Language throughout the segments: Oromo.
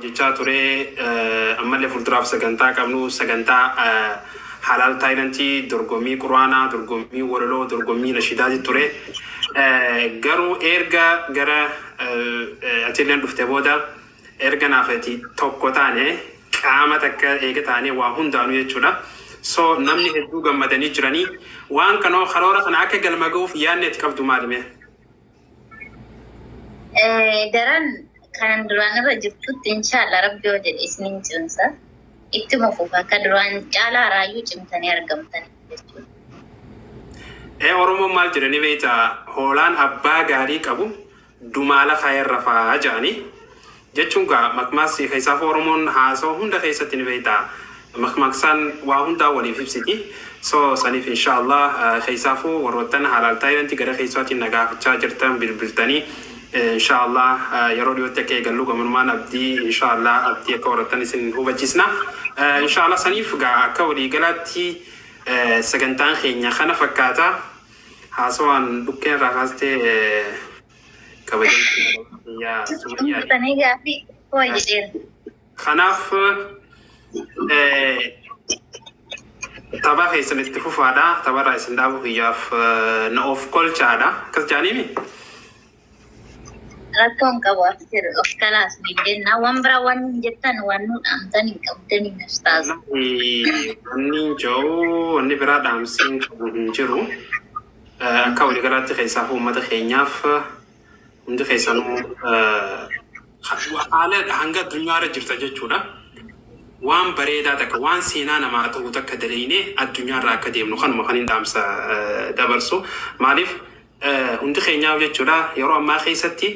Hojjechaa ture, ammallee fuulduraaf sagantaa qabnu, sagantaa Halaal Taayilantii, dorgommii quraanaa, dorgommii walaloo, dorgommii nashidaati ture. Garuu erga gara atilleen dhufte booda, erga naafati tokko taane, qaama takka eega taane, waa hundaanuu jechuudha. So namni hedduu gammadanii jiranii. Waan kanoo karoora kana akka galma ga'uuf yaadni ati qabdu maalime? Daran kanan duraan irra jirtutti, inshaallah, Rabbi yoo jedhe isinin cimsa. Ittuma fufa, akka duraan caalaa raayyuu cimtanii argamtanii jechuudha. Oromoon maal jedhanii beektaa? Hoolaan abbaa gaarii qabu dumaala kaayerra fa'aa jedhanii. Jechuun gaa makmaassi keessaaf Oromoon haasawaa hunda keessatti ni beektaa. Makmaaksaan waa hundaa waliif ibsiti. So saniif inshaallah keessaafuu warroottan Halaal Taayilantii gara keessaatiin na gaafachaa jirtan, bilbiltanii, inshaallah yeroo dhiyootti akka eegallu gamanumaan abdii, inshaallah, abdii akka horattan isin hubachiisna. Inshaallah saniif gaa akka waliigalaatti sagantaan keenya kana fakkaata. Haasawaan dhukkeen irraa kaastee, kabajamtuu yaa Sumayyaa. Xumurtanii gaaffii hoo jedheera. Kanaaf tapha keessan itti fufaadha. Tapharraa isin dhaabu kiyyaaf na of kolchaadha. Akkas jaaniimi? Rakkoon qabu, as jedhu of kalaas ni jenna. Waan biraa waan jettan, waan nu dhaamtan hin qabdanii, ustaaza? Wanni jiru, wanni biraa dhaamsiin qabu hin jiru. Akka waliigalaatti keessaaf uummata keenyaaf hundi keessanuu haala hanga addunyaarra jirta jechuudha. Waan bareedaa takka, waan seenaa namaa ta'u takka dalaynee addunyaarra akka deemnu kanuma kan hin dhaamsa dabarsu. Maaliif, hundi keenyaaf jechuudha, yeroo ammaa keessatti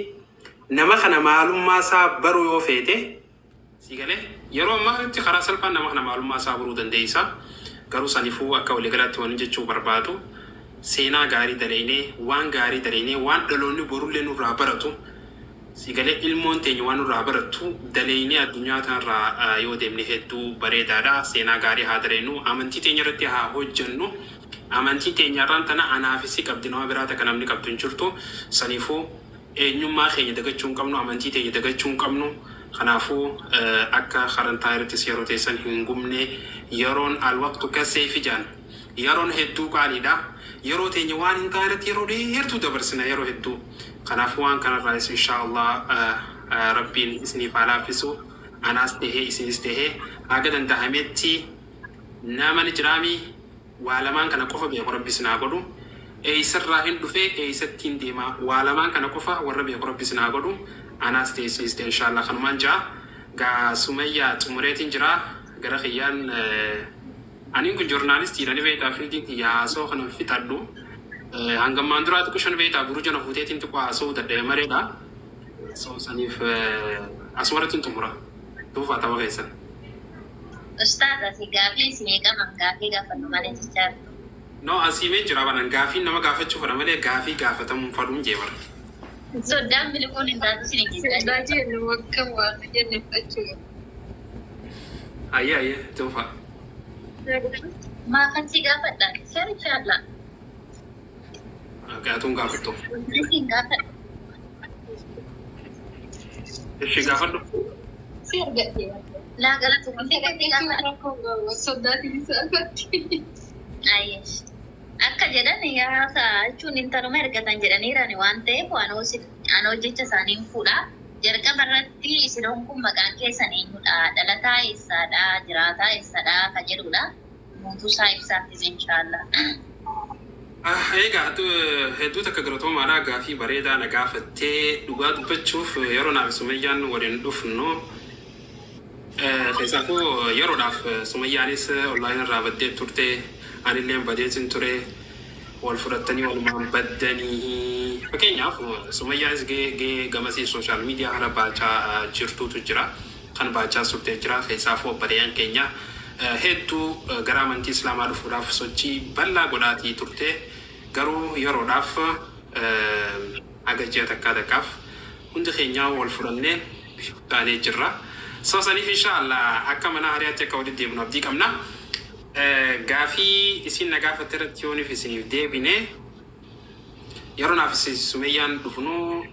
nama kana maalummaa isaa baruu yoo feete, si galee, yeroo ammaa kanatti karaa salphaan nama kana maalummaa isaa baruu dandeessa. Garuu saniifuu akka waliigalaatti wanni jechuu barbaadu, seenaa gaarii dalaynee, waan gaarii dalaynee, waan dhaloonni borullee nurraa baratu, si galee, ilmoon teenya waan nurraa barattu dalaynee addunyaa kanarraa yoo deemne hedduu bareedaadha. Seenaa gaarii haa dalaynu. Amantii teenya irratti haa hojjennu. Amantiin teenya irraan tana anaafisi qabdi, nama biraa takka namni qabdu hin jirtu. Saniifuu eenyummaa keenya dagachuu hin qabnu, amantii teenya dagachuu hin qabnu. Kanaafuu akka karantaa irrattis yeroo teessan hin gubne. Yeroon alwaqtu kaseefi jaan. Yeroon hedduu qaaliidha. Yeroo teenya waan hin taane irratti yeroo dheertuu dabarsina yeroo hedduu. Kanaafuu waan kanarraas insha Allah Rabbiin isiniif haa laaffisu. Anaas tahee isinis tahee haga danda'ametti nama ni jiraami, waa lamaan kana qofa beeku Rabbi isin haa godhu. Eessarraa hin dhufee, eessattiin deemaa, waa lamaan kana qofa warra beeku Rabbi isin haa godhu. Anaas ta'e isinis ta'e inshallah kanumaan ja'a. Gaa Sumayyaa, xumureetiin jira gara kiyyaan. Aniin kun joornaalistiidha ni beektaa, fieldiin kiyya haasoo kana fixadhu. Hangammaan duraa xiqqoo shan beektaa, buruja na fuuteetiin xiqqoo haasoo dadhabe mareedha. So saniif asumarratti hin xumura. Tuufaa tapha keessan. Ustaaz, ati gaafii isinii qaban gaafii gaafannu malee jechaa jirtu. No, asiimee jira banan, gaafii nama gaafachuu fedha malee gaafii gaafatamuu fadhuun jee bara. Soddaan miliquun hin taatu isinii jechaa Sodaa jirtu. jennu akkam waan jenne fudhachuu. Ayyee ayyee, tuufaa. Maafan si gaafadha? Sir, inshallah. Gaatuun gaafattu. Isin gaafadha. Ishii gaafadhu. Si argatte. Laa, galatuma si gaafadha. Rakkoon qabu soddaatiin salphatti. Ayyesh. Akka jedhan yaasa jechuun intaluma ergatan jedhaniirani waan ta'eef waan hojjecha isaanii hin fuudha. Jalqaba irratti isinoon kun maqaan keessan eenyudha? Dhalataa eessaadha? Jiraataa eessadha? Ka jedhudha. Guutuu isaa ibsaafis inshaallah. Egaa hedduu takka galatoomaadha, gaafii bareedaa na gaafattee. Dhugaa dubbachuuf yeroo naaf Sumayyaan waliin dhufnu, keessaafuu yeroodhaaf Sumayyaanis online irraa baddee turte, anillee badeetin ture, wal fudhattanii walumaan baddanii. Fakkeenyaaf Sumayyaanis gahee gamasii social media kana baachaa jirtuutu jira, kan baachaa turtee jira. Keessaafuu obboleeyyan keenya hedduu gara amantii Islaamaa dhufuudhaaf sochii bal'aa godhaatii turte. Garuu yeroodhaaf haga ji'a takkaa takkaaf hundi keenyaa wal fudhannee taanee jirra. So saniif insha Allah akka mana hariyaatti akka walitti deebinu abdii qabna. Gaafii isin na gaafatte irratti yooniif isiniif deebine, yeroo naaf isin Sumeyyaan dhufnu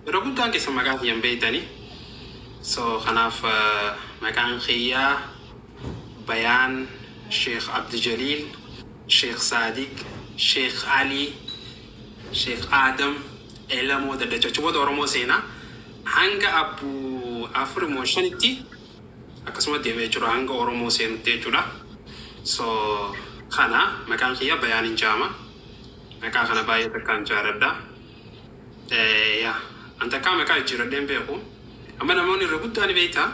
yeroo guddaan keessa maqaa kiyyan beeytani. So kanaaf maqaan kiyyaa Bayaan Sheekh Abdijaliil, Sheekh Saadiq, Sheekh Alii, Sheekh Aadam, Elamoo Daddacha. Achi booda Oromoo seenaa hanga abbuu afur moo shanitti akkasuma deema jechuudha, hanga Oromoo seenutti jechuudha. So kana maqaan kiyya Bayaan hin jaama. Maqaa kana baay'ee takkaan jaaladha. Yaa an takkaa maqaa jijjiiradhee hin beeku. Amma namoonni irra guddaa ni beektaa.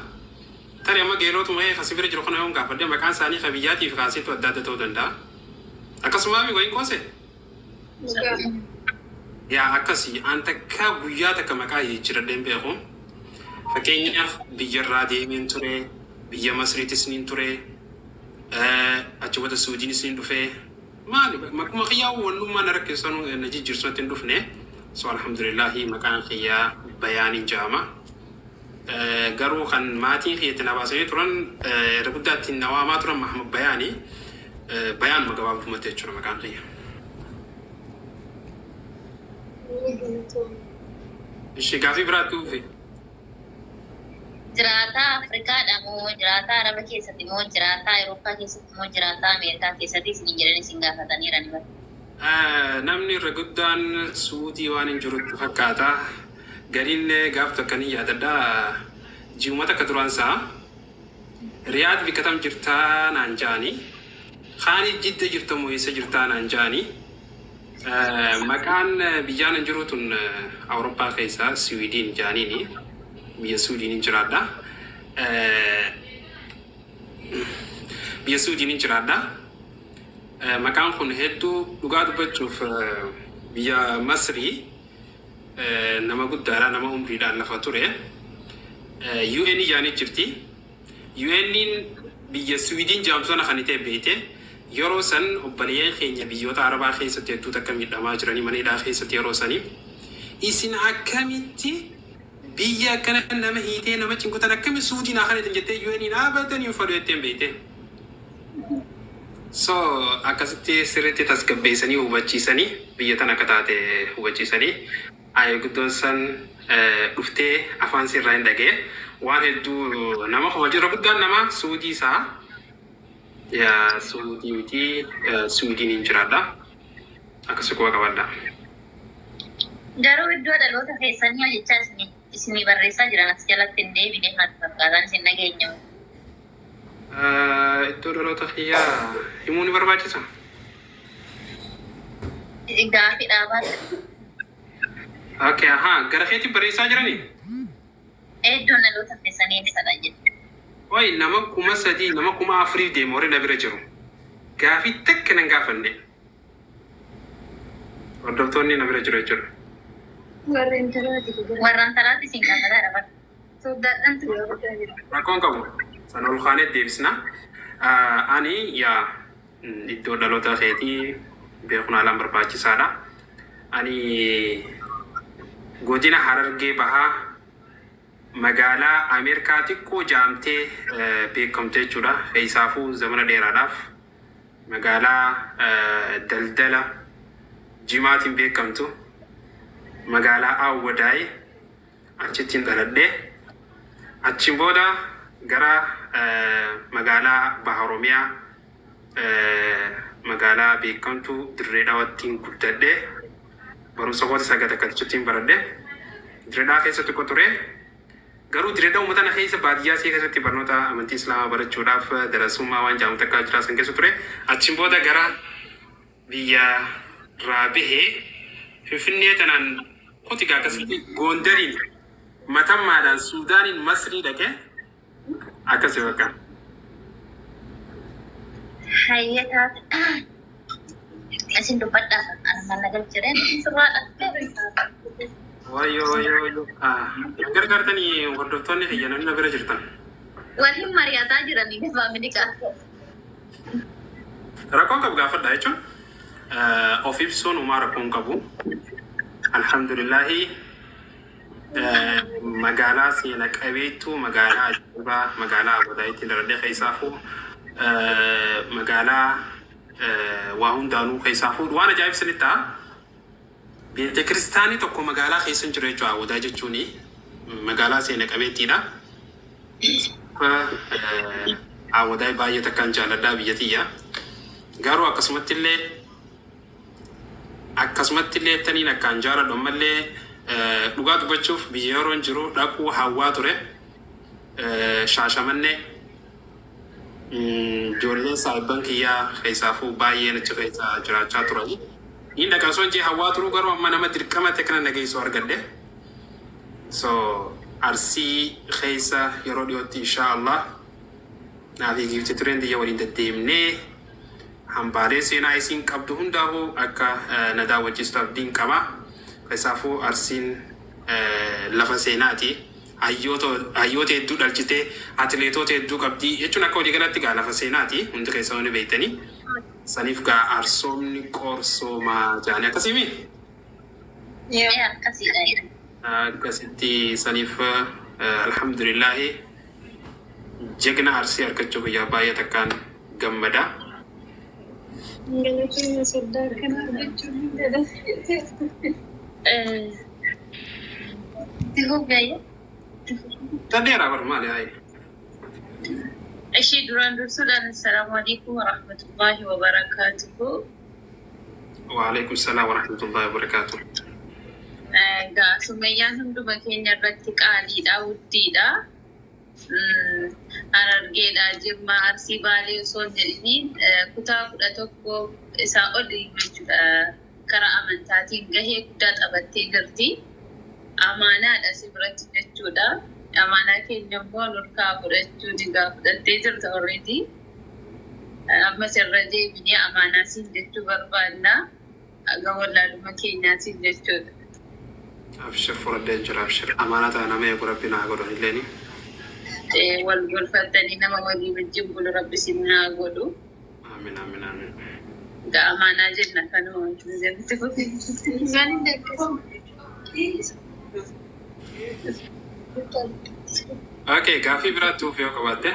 Tarii amma geelootuma ee kasi bira jiru kana yoon gaafadhe maqaan isaanii ka biyyaatii fi ka asiitu adda adda ta'uu danda'a. Akkasumaa mi wayin qoose? Yaa akkasi an takkaa guyyaa takka maqaa jijjiiradhee hin beeku. Fakkeenyaaf biyyarraa deemeen ture, biyya Masriitis niin ture, achi booda Suudiinis niin dhufe. Maali maquma kiyyaa wannummaa na rakkisu na jijjiirsu natti hin dhufne. So alhamdulillahi maqaan kiyyaa Bayaaniin jedhama. Garuu kan maatiin kiyya itti na baasanii turan, irra guddaa ittiin na waamaa turan Mahamad Bayaani. Bayaanuma gabaabdumatti jechuudha maqaan kiyya. Ishi gaafii biraatti uufi. Jiraataa Afrikaadha moo, jiraataa Araba keessatti moo, jiraataa Awurooppaa keessatti moo, jiraataa Ameerikaa keessatti isin jedhan isin gaafataniirani bara. Namni irra guddaan Suudii waan hin jirutti fakkaata. Gariin gaaf takka ni yaadadha. Ji'uma takka duraan isaa Riyaad bikka tam jirtaa naan ja'ani. Kaani Jidda jirta moo eessa jirtaa naan ja'ani. Maqaan biyyaan hin jiru tun Awurooppaa keessa Siwiidiin ja'aniini. Biyya Suudiin jiraadha. Biyya Suudiin jiraadha. Maqaan kun hedduu dhugaa dubbachuuf biyya Masrii nama guddaadha, nama umriidhaan lafa ture. UN jaanii jirti. UN'n biyya Swiidin jedhamtu sana kan itee beeyte yeroo san obboleeyyan keenya biyyoota Arabaa keessatti hedduu takka miidhamaa jiranii mana hidhaa keessatti yeroo sanii isin akkamitti biyya akkana nama hiitee nama cinqutan akkami Suudiin haa kanatan jettee UN'n abadan hin fadhu jetteen beeyte. So akkasitti sirriitti tasgabbeessanii hubachiisanii, biyya tana akka taate hubachiisanii, ayi guddoon san dhuftee afaan sirraa hin dhaga'e waan hedduu nama kofalchiisa. Guddaan nama Suudii isaa yaa Suudii miti, Suudiin hin jiraadha, akkasi quba qabadha. Garuu iddoo dhaloota keessanii hojjechaa isinii barreessaa jiran as jalatti hin deebine natti fakkaataan isin dhageenye. Iddoo dhaloota kiyyaa himuu ni barbaachisa? Gaafii dhaabaa. Okay, ahaa, gara keetti barreessaa jiranii? Iddoon dhaloota keessanii eessadha jedhe. Oi, nama 3000, nama 4000f deema warri na bira jiru. Gaafii takka nan gaafanne. Hordoftoonni na bira jiru jechuudha. Warra intalaati. Warra intalaati isin gaafataa dha. Soddaadhaan si gaafataa jira. Rakkoon qabu. Sana ol kaanee deebisna. Ani yaa iddoo dhaloota keetii beekuun haalaan barbaachisaadha. Ani godina Harargee Bahaa magaalaa Ameerikaa xiqqoo jaamtee beekamte jechuudha. Keessaafuu zamana dheeraadhaaf magaalaa daldala jimaatiin beekamtu, magaalaa Awwadaay achittiin dhaladhe. Achiin booda gara magaalaa Baha Oromiyaa, magaalaa beekamtu Dirree Dhawattiin guddadhe. Barumsa koota saga takka achittiin baradhe. Dirree Dhawaa keessa xiqqoo ture. Garuu Dirree Dhawaa tana keessa baadiyyaa isii keessatti barnoota amantii Islaamaa barachuudhaaf darasummaa waan jedhamu takka jira, san keessa ture. Achiin booda gara biyya irraa bahee Finfinnee tanaan kutigaa akkasitti Goondariin, Matammaadhaan, Suudaaniin, Masrii dhaqee akkasi bakka. Hayyee taate. Isin dubbadhaa armaan nagal jedheen sirraadha. Wayyoo, wayyoo, wayyoo. Gargaartanii hordoftoonni kiyya, namni na bira jirtan. Waliin mari'ataa jiranii faamilii qaba. Rakkoon qabu, gaafadha jechuun of ibsuun homaa rakkoon qabu. Alhamdulillahi, magaalaa seena qabeettuu, magaalaa ajaa'ibaa, magaalaa Awwadaayitti daradhee, keessaafuu magaalaa waa hundaanuu keessaafuu waan ajaa'ib sanitti ta'a. Beete kiristaanii tokko magaalaa keessa hin jiru jechuudha. Awwadaa jechuun magaalaa seena qabeettiidha. Awwadaay baay'ee takkaan jaaladhaa biyya tiyya. Garuu akkasumatti illee taniin akkaan jaaladhu ammallee dhugaa dubbachuuf biyya yeroon jiru dhaquu hawwaa ture. Shaashamannee ijoolleen saayibban kiyyaa keessaafuu baay'een achi keessa jiraachaa turani. Inni dhaqan son jee hawwaa turuu, garuu amma nama dirqama ta'e kana nageessu argadhe. So Arsii keessa yeroo dhiyootti insha Allah naaf giifti tureen biyya waliin deddeemnee hambaalee seenaa isiin qabdu hundaafuu akka na daawwachiistu abdiin qaba. Keessaafuu Arsiin lafa seenaati. Hayyoota hedduu dhalchitee, atileetota hedduu qabdi jechuun akka walii galatti gaa lafa seenaati, hundi keessaa ni beektanii. Saniif gaa arsoomni qorsoomaa jedhanii akkasiimi. Akkasiidha. Akkasitti saniif alhamdulillahi jagna Arsii argachuu guyyaa baay'ee takkaan gammada. Galatoonni soddaa kana argachuun hin jedhan. Itti fufee. Tadheeraa bar maali hayi? Ishii duraan dursuudhaan assalaamu alaikum warahmatullahi wabarakaatuhu. Waalaikum salaam warahmatullahi wabarakaatuh. Egaa Sumayyaan hunduma keenya irratti qaaliidha, wuddiidha. Harargeedha, Jimmaa, Arsii, Baalee osoo hin jedhiniin kutaa 11 isaa oli jechuudha. Karaa amantaatiin gahee guddaa taphattee jirti. Amaanaadha si biratti jechuudha. Amaanaa keenya immoo nurkaa fudhachuu digaa fudhattee jirta already. Ammas irra deebinee amaanaa siin jechuu barbaanna. Aga wallaaluma keenyaatiin jechuudha. Abshir, fudhadheen jira, abshir. Amaanaa ta'a nama eegu rabbi naa godhan illeeni. Wal gorfattanii nama walii wajjin bulu rabbi isin haa godhu. Amiin, amiin, amiin. Egaa amaanaa jenna kanuma wanti nuti itti fufi. Maaliin akkasii? Okay, gaaffii biraatti uuf yoo qabaatte.